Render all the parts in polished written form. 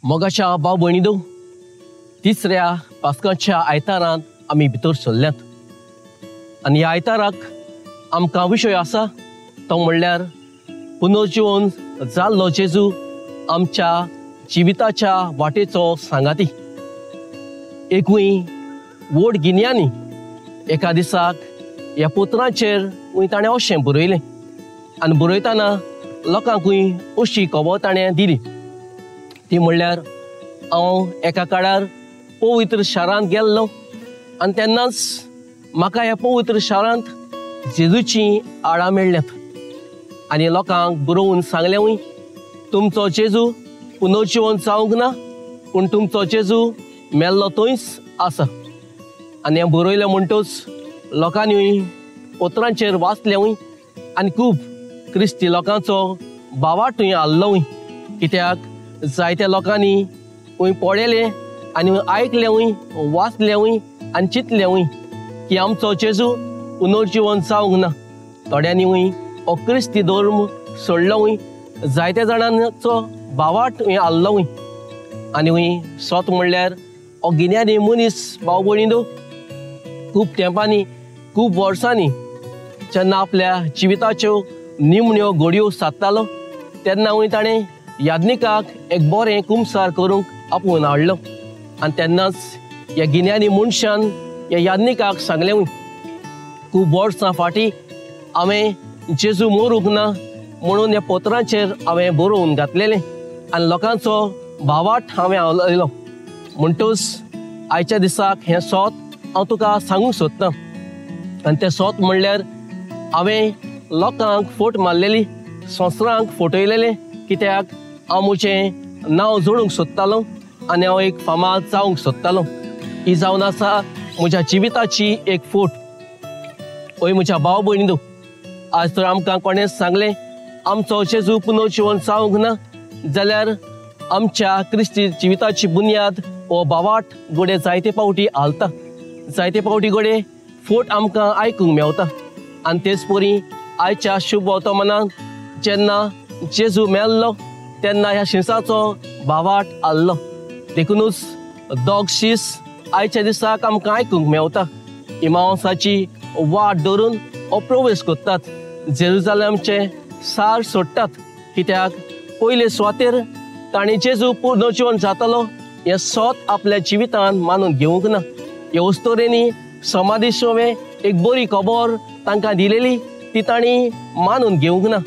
मोगाच्या भाव भयणींनो, तिसऱ्या पास्काच्या आयतारांत आमी भितर सरल्यात आनी ह्या आयताराक आमकां विशय आसा तो म्हणल्यार पुनर्जिवन जाल्लो जेजू आमच्या जिविताच्या वाटेचो सांगाती। एकूय व्हड गिन्यानी एका दिसाक ह्या पत्रांचेर ताणें अशें बरयलें आनी बरयतना लोकांकूय अशी खबर ताणें दिली, ती म्हणल्यार हांव एका काळार पवित्र शारांत गेल्लो आनी तेन्नाच म्हाका ह्या पवित्र शारांत जेजूचीं आळां मेळ्ळ्यात आनी लोकांक बरोवन सांगलेंवूय, तुमचो जेजू पुनर्जिवन जावंक ना, पूण तुमचो जेजू मेल्लो थंयच आसा। आनी हें बरयलें म्हणटूच लोकांनी पत्रांचेर वाचलेंवूय आनी खूब क्रिस्ती लोकांचो बावाटूय आसलोवूय, कित्याक जायत्या लोकांनी पळयलें आनी आयकलेंवूय, वाचलेंवूय आनी चिंतलेंवूय की आमचो जेजू पुनर्जिवन जावंक ना। थोड्यांनी हो क्रिस्ती धर्म सोडलोवूय, जायत्या जाणांचो बावाट आसलोवूय। आनी सत म्हणल्यार हो गिन्यानी मनीस भाव भयणींनो खूब तेंपांनी, खूब वर्सांनी जेन्ना आपल्या जिविताच्यो निमण्यो घडयो सादतालो तेन्ना ताणें याज्ञिकाक एक बरें कुमसार करूंक आपोवन हाडलो आनी तेन्नाच ह्या गिन्यानी मनशान ह्या याज्ञिकाक सांगलें, खूब वर्सां फाटीं हांवें जेजू मरूंक ना म्हणून ह्या पत्रांचेर हांवें बरोवन घातलेलें आनी लोकांचो भावाट हांवें आवयलो, म्हणटूच आयच्या दिसाक हें सोत हांव तुका सांगूंक सोदतां। आनी तें सोत म्हणल्यार हांवें लोकांक फोट मारलेली, संवसारांक फटयलेलें, कित्याक हांव म्हजें नांव जोडूंक सोदतालो आनी हांव एक फामाद जावंक सोदतालो। ही जावन आसा म्हज्या जिविताची एक फोट। ओय म्हज्या भाव भयणींनो, आज तर आमकां कोणेंच सांगलें आमचो जेजू पुनर्जिवन जावंक ना जाल्यार आमच्या क्रिस्ती जिविताची बुन्याद हो बावाट गोडे जायते पावटी हालता, जायते पावटी गोडे फोट आमकां आयकूंक मेवता। आनी तेच परी आयच्या शुभ वर्तमानान जेन्ना जेजू मेल्लो तेन्ना ह्या शिंसाचो बावाट आसलो, देखुनूच दोग शीस आयच्या दिसाक आमकां आयकूंक मेवता। इमावसाची वाट धरून हो प्रवेश करतात, जेरुजालेमचे सार सोडटात, कित्याक पयले सुवातेर ताणें जेजू पुनर्जिवन जातालो हें सोत आपल्या जिवितान मानून घेवंक ना। हे अस्तोरेंनी समाधी शोवे एक बरी खबर तांकां दिलेली ती तांणी मानून घेवंक ना,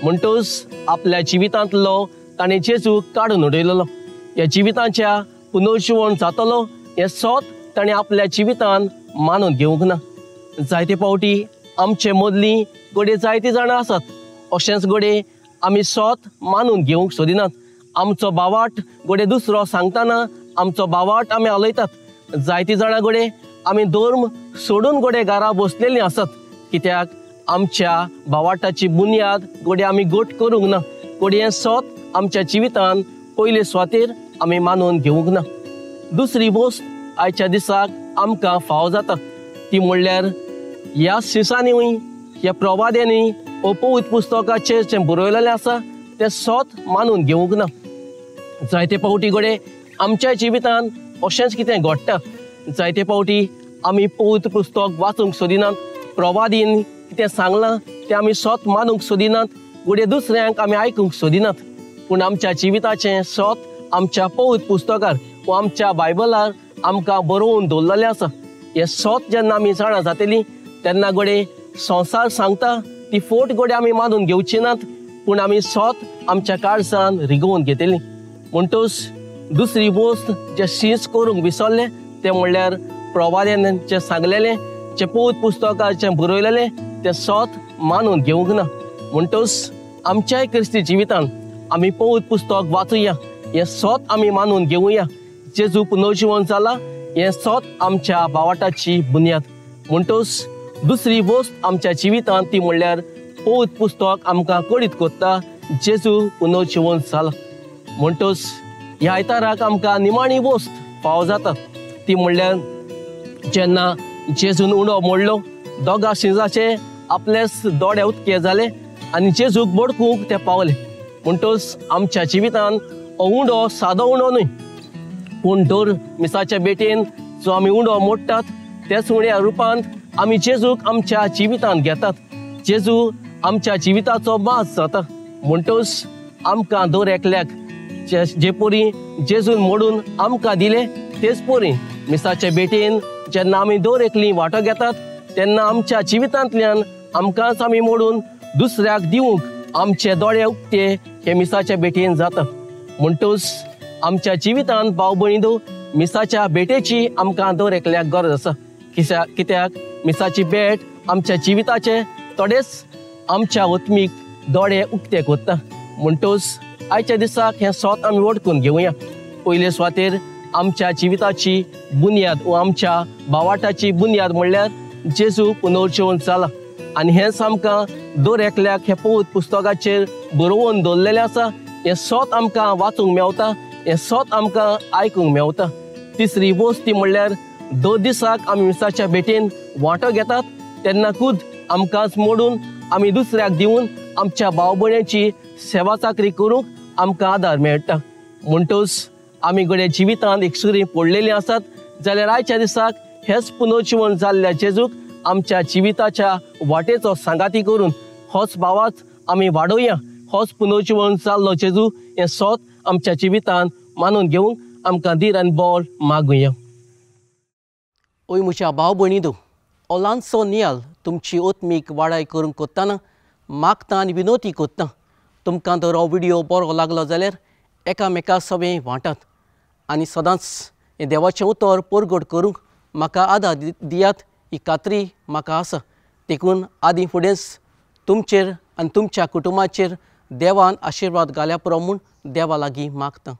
म्हणटूच आपल्या जिवितांतलो ताणें जेजू काडून उडयलेलो। ह्या जिविताच्या पुनर्जिवन जातलो हें सोत ताणें आपल्या जिवितान मानून घेवंक ना। जायते पावटी आमचे मदलीं घडये जायतीं जाणां आसात, अशेंच घडये आमी सोत मानून घेवंक सोदिनात। आमचो बावाट घडये दुसरो सांगतना आमचो बावाट आमी हालयतात। जायतीं जाणां घडये आमी धर्म सोडून घडये घरा बसलेलीं आसत, कित्याक आमच्या बावाटाची बुन्याद घडये आमी घट करूंक ना, घडये सोत आमच्या जिवितान पयले सुवातेर आमी मानून घेवंक ना। दुसरी वस्त आयच्या दिसाक आमकां फावो जाता ती म्हणल्यार ह्या शिसांनी, ह्या प्रवाद्यांनी पवित्र पुस्तकाचेर जें बरयलेलें आसा तें सोत मानून घेवंक ना। जायते पावटी घडये आमच्या जिवितान अशेंच कितें घडटा, जायते पावटी आमी पवित्र पुस्तक वाचूंक सोदिनात, प्रवादीन कितें सांगलां तें आमी सोत मानूंक सोदिनात, घडये दुसऱ्यांक आमी आयकूंक सोदिनात, पूण आमच्या जिविताचें सोत आमच्या पवित्र पुस्तकार वा आमच्या बायबलार आमकां बरोवन दवरलेलें आसा। हें सोत जेन्ना आमी जाणा जातलीं तेन्ना घडये संवसार सांगता ती फोट घडये आमी मानून घेवची नात, पूण आमी सोत आमच्या काळजान रिगोवन घेतली। म्हणटूच दुसरी वस्त जे शींच करूंक विसरलें तें म्हणल्यार प्रवाद्यान जें सांगलेलें, जें पवित्र पुस्तकार जें बरयलेलें तें सोत मानून घेवंक ना। म्हणटूच आमच्याय क्रिस्ती जिवितान आमी पवित्र पुस्तक वाचुया, हें सोत आमी मानून घेवया, जेजू पुनर्जिवन जाला हें सोत आमच्या बावाटाची बुन्याद। म्हणटूच दुसरी वस्त आमच्या जिवितान ती म्हणल्यार पवित्र पुस्तक आमकां कळीत करता जेजू पुनर्जिवन जाला। म्हणटूच ह्या आयताराक आमकां निमाणी वस्त फावो जाता ती म्हणल्यार जेन्ना जेजून उणो मोडलो, दोगा शिंजाचे आपलेच दोळे उदके जाले आनी जेजूक बडकूंक ते पावले। म्हणटूच आमच्या जिवितान हो उंडो सादो उंडो न्हय, पूण दर मिसाच्या भेटेन जो आमी उंडो मोडटात त्याच उंड्या रुपांत आमी जेजूक आमच्या जिवितांत घेतात। जेजू आमच्या जिविताचो मास जाता। म्हणटच आमकां दर एकल्याक जे पोरी जेजून मोडून आमकां दिले तेच पोरी मिसाच्या भेटेन जेन्ना आमी दर एकली वांटो घेतात तेन्ना आमच्या जिवितांतल्यान आमकांच आमी मोडून दुसऱ्याक दिवंक आमचे दोळे उक्ते हे मिसाच्या भेटेन जाता। म्हणटच आमच्या जिवितांत भाव भयणींनो मिसाच्या भेटेची आमकां दर एकल्याक गरज आसा। कित्याक मिसाची भेट आमच्या जिविताचे थोडेच आमच्या आत्मीक दोळे उक्ते करता। म्हणटच आयच्या दिसाक हें सोत आमी वडकून घेवया। पयले सुवातेर आमच्या जिविताची बुन्याद वा आमच्या बावाटाची बुन्याद म्हणल्यार जेजू पुनर्जीवन जाला आनी हेंच आमकां दर एकल्याक हें पवित्र पुस्तकाचेर बरोवन दवरलेलें आसा। हें सोत आमकां वाचूंक मेवता, हें सोत आमकां आयकूंक मेवता। तिसरी वस्त ती म्हणल्यार दर दिसाक आमी मिसाच्या भेटेन वांटो घेतात तेन्ना खूद आमकांच मोडून आमी दुसऱ्याक दिवन आमच्या भाव भयणांची सेवा चाकरी करूंक आमकां आदार मेळटा। म्हणटच आमी घडये जिवितांत एकसुरी पडलेलीं आसात जाल्यार आयच्या दिसाक हेच पुनर्जीवन जाल्ल्या जेजूक आमच्या जिविताच्या वाटेचो सांगाती करून होच भावाच आमी वाडोवया। होच पुनर्जीवन जाल्लो जेजू हें सोत आमच्या जिवितांत मानून घेवंक आमकां धीर आनी बळ मागुया। ओय म्हज्या भाव भयणींनो, हो ल्हानसो नियाल तुमची आत्मीक वाडाय करूंक कोत्ताना मागता आनी विनोती कोत्ता। तुमकां जर हो विडियो बरो लागलो जाल्यार एकामेका सवें वांटात आनी सदांच हें देवाचें उतर परगट करूंक म्हाका आदार दियात ही खात्री म्हाका आसा। देखून आदी फुडेंच तुमचेर आनी तुमच्या कुटुंबाचेर देवान आशिर्वाद घाल्या पुरो म्हूण देवा लागीं मागता।